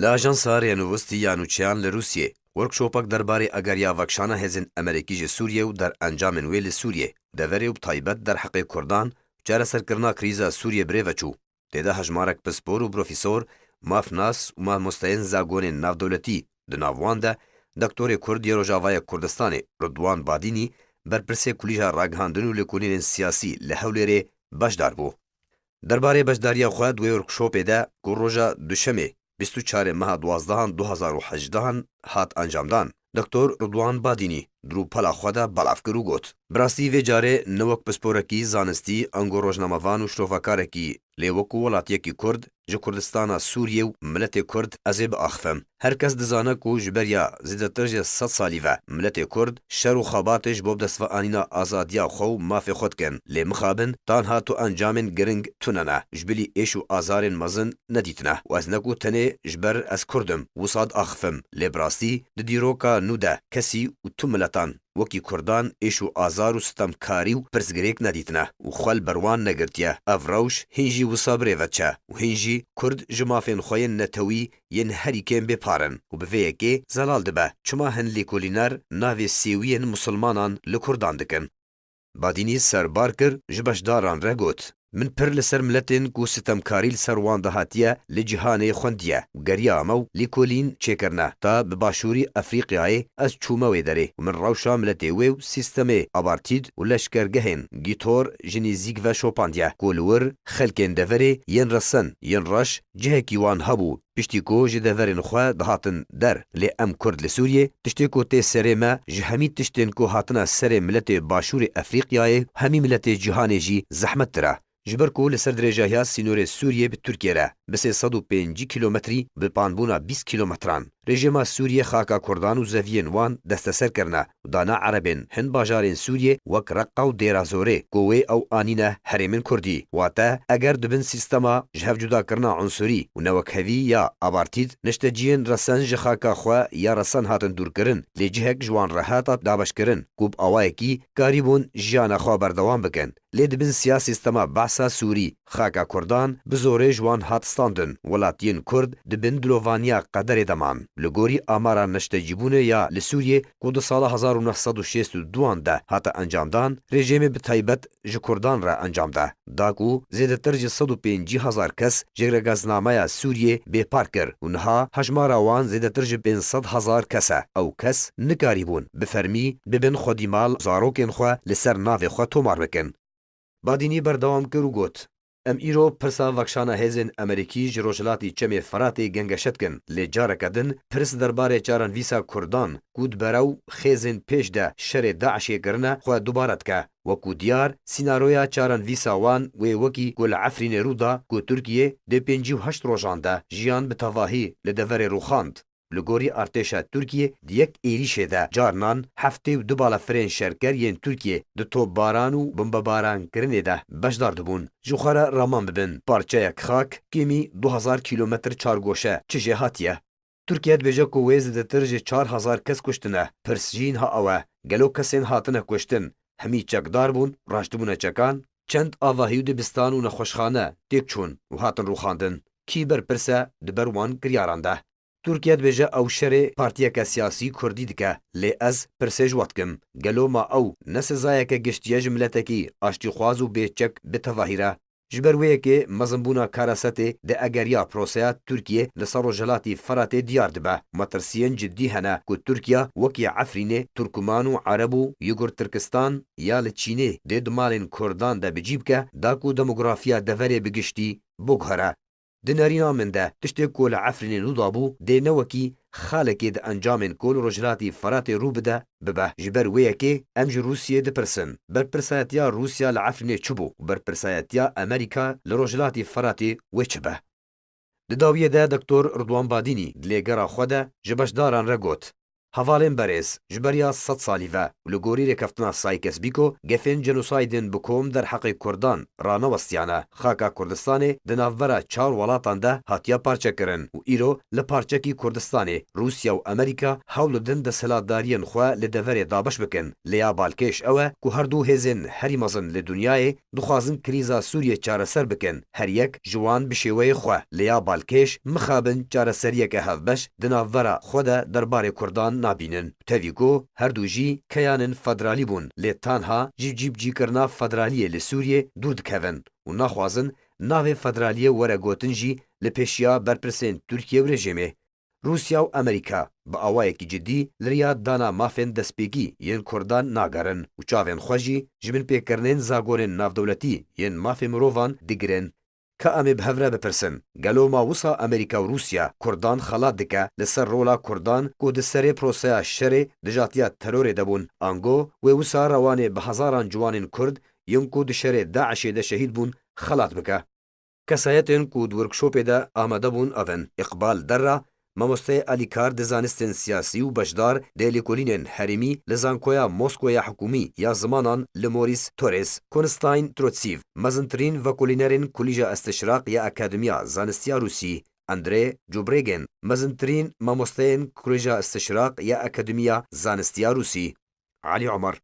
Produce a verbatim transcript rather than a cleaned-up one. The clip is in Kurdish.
Li Ajansa Rênûvistî ya Nûçeyan li Rûsiyê, workshopek derbarê ageriya vekşana hêzên Amerîkî ji Sûriyê û derencamên wê li Sûriyê, deverê û bi taybet derheqê Kurdan, çareserkirina krîza Sûriyê bi rê ve çû. Tê de hejmarek pispor û profesor, mafnas û mamosteyên zagonên navdewletî, di nav wan de doktorê Kurd yê Rojavayê Kurdistanê, Ridwan Badînî, berpirsê Kulîja Ragihandin û Lêkolînên Siyasî li Hewlêrê beşdar bû. Derbarê beşdariya xwe di wê workshopê de ku roja Duşemê, bîst û çarê meha duwazdehan du hazar û hejdehan hat encamdan, Doktor Ridwan Badînî di rûpela xwe de belav kir û got, Bi rastî vê carê ne wek pisporekî zanistî, ango rojnamevan û şrovekarekî, lê wekû welatiyekî Kurd, ji Kurdistana Sûriyê û miletê Kurd ez ê biaxifim. Her kes dizane ku ji beriya zêdetir ji sed salî ve miletê Kurd şer û xebatê ji bo bi dest ve anîna azadiya xwe û mafê xwe dikin. Lê mixabin tanha tu encamên giring tune ne, ji bilî êş û azarên mezin nedîtine. Û ez ne ku tenê ji ber ez Kurd im, wisa diaxifim. Lê bi rastî di dîroka nû de kesî û tu miletan wekî Kurdan êş û azar û sitemkarî û pirsgirêk nedîtine û xwe li ber wan negirtiye. Ev rewş hîn jî wisa bi rê ve diçe û hîn jî Kurd ji mafên xwe yên netewî yên herî kêm bê par in û bi vê yekê zelal dibe. Çima hin lêkolîner navê sêwiyên misilmanan li Kurdan dikin? Badînî serbar kir, ji beşdaran re got, Min pir li ser miletên ku sitemkarî li ser wan de hatiye li cîhanê xwendiye û geriya me û lêkolîn çêkirine. Ta bi Başûrî Efrîqyayê ez çûme wê derê û min rewşa miletê wê û sîstemê apartîd û leşkergehên gîtor ji nêzîk ve şopandiye ku li wir xelkên deverê yên resen, yên reş cihekî wan hebû. Piştî ku ji deverên xwe dihatin der, lê em Kurd li Sûriyê, tiştê ku tê serê me ji hemî tiştên ku hatine serê miletê Başûrê Efrîqyayê, hemî miletê cîhanê jî zehmettir e. Ji ber ku li ser dirêjahiya sînorê Sûriyê bi Tirkiyê re bi sê sed û pêncî kîlometrî bi panbûna bîst kîlometran, rejîma Sûriyê xaka Kurdan û zeviyên wan desteser kirine û dana Erebên hin bajarên Sûriyê wek Reqqa û Dêra Zorê ku wê ew anîne herêmên Kurdî. Wate, eger di bin sîstema ji hev cudakirina unsurî û newekhevî ya apartîd, nişteciyên resen ji xaka xwe ya resen hatin dûrkirin, lê cihek ji wan re hata dabeşkirin ku bi awayekî karîbûn jiyana xwe berdewam bikin. Lê di bin siya sîstema Behsa Sûrî, xaka Kurdan bi zorê ji wan hat standin. Welatiyên Kurd di bin dilovaniya qederê de man. Li gorî amara neştecîbûnê ya li Sûriyê ku di sala hezar û neh sed û şêst û duan de hate encamdan, rejîmê bi taybet ji Kurdan re encam de. Da ku zêdetir ji sed û pêncî hezar kes ji rêgeznameya Sûriyê bêpar kir û niha hejmara wan zêdetir ji pênc sed hezar kes e. Ew kes nikarîbûn bi fermî bibin xwedî mal zarokên xwe li ser navê xwe tomar bikin. Badînî berdewam kir û got, Em îro pirsa vekşana hêzên Amerîkî ji rojhilatî Çemê Firatê gengeşe dikin, lê careke din pirs derbarê çarenvîsa Kurdan ku di berew xêzên pêş de şerê DAIŞê kirine xwe dubare dike. Wekû diyar, sînaroya çarenvîsa wan wê wekî ku li Efrînê rû da ku Tirkiye dê pêncî û heşt rojan de jiyan bi tevahî li deverê rûxand. Li gorî artêşa Tirkiyê di yek êrîşê de carinan heftê û du balafirên şerker yên Tirkiyê di topbaran û bombebarankirinê de beşdar dibûn. Ji xwe re raman bibin, parçeyek xak kêmî du hezar kîlometr çargoşe çi jê hatiye. Tirkiye dibêje ku wê zêdetir ji çar hezar kes kuştine. Pirs jî niha ew e, gelo kesên hatine kuştin, hemî çekdar bûn, raştibûne çekan? Çend avahî û dibistan û nexweşxane têk çûn û hatin rûxandin? Kî berpirs e di ber wan kiryaran de? Tirkiye dibêje ew şerê partiyeke siyasî kurdî dike, lê ez pirsê ji we dikim, gelo ma ew ne sizayeke giştî ye ji miletekî aştîxwaz û bêçek bi tevahî re? Ji ber wê yekê mezinbûna Karasetê di egeriya proseya Tirkiyê li ser Rojhilatî Firatê diyar dibe. Metirsiyên cidî hene ku Tirkiye wekî Efrînê, Turkuman û Ereb û Yugur Tirkistan ya li Çînê dê di malên Kurdan de bi cî bike, da ku demografiya deverê bi giştî biguhere. Di nerîna min de tiştê ku li Efrînê nû dabû dê ne wekî xalekê di encamên ku li Rojhilatî Firatê rû bide bibe. Ji ber wê yekê em ji Rûsiyê dipirsin, berpirsayetiya Rûsya li Efrînê çi bû û berpirsayetiya Amerîka li Rojhilatî Firatê wê çi be? Di dawiyê de Doktor Ridwan Badînî di lêgera xwe de ji beşdaran re got, Hevalên berêz, ji beriya sed salî ve û li gorî rêkeftina Sykes-Picot, gefên cenosaydên bi kom derheqê Kurdan ranewestiyane. Xaka Kurdistanê di navbera çar welatan de hatiye parçekirin û îro li parçekî Kurdistanê Rûsya û Amerîka hewl didin desthilatdariyên xwe li deverê dabeş bikin. Lêya balkêş ew e ku her du hêzên herî mezin li dinyayê dixwazin krîza Sûriyê çareser bikin, her yek ji wan bi şêweyê xwe. Lêya balkêş mixabin çareseriyeke hevbeş di navbera xwe de derbarê Kurdan nabînin. Tevî ku her du jî keyanên federalî bûn, lê tanha ji cîbicîkirina federaliyê li Sûriyê dûr dikevin û naxwazin navê federaliyê were gotin jî li pêşiya berpirsên Tirkiye û rejîmê. Rûsya û Amerîka bi awayekî cidî li riya dana mafên destpêkî yên Kurdan nagerin û çavên xwe jî ji binpêkirinên zagorên navdewletî yên mafê mirovan digirin. Ka em ê bi hev re bipirsin, gelo ma wisa Amerîka û Rûsya Kurdan xelat dike li ser rola Kurdan ku di serê proseya şerê dijatiya terorê de bûn? Ango wê wisa rewanê bi hezaran ciwanên Kurd yên ku di şerê DAIŞê de şehîd bûn xelat bike? Kesayetên ku di workshopê de amade bûn ev in: Îqbal Derra, mamosteyê alîkar di zanistên siyasî û beşdar di lêkolînên herêmî li Zankoya Moskoya Hikûmî ya Zimanan li Morîs Torês, Konstantin Trotsîv, mezintirîn vekolînerên Kolîja Îstişraq ya Akademiya Zanistiya Rûsî, Andrê Cubrêgên, mezintirîn mamosteyên Kolîja Îstişraq ya Akademiya Zanistiya Rûsî, Elî Omer,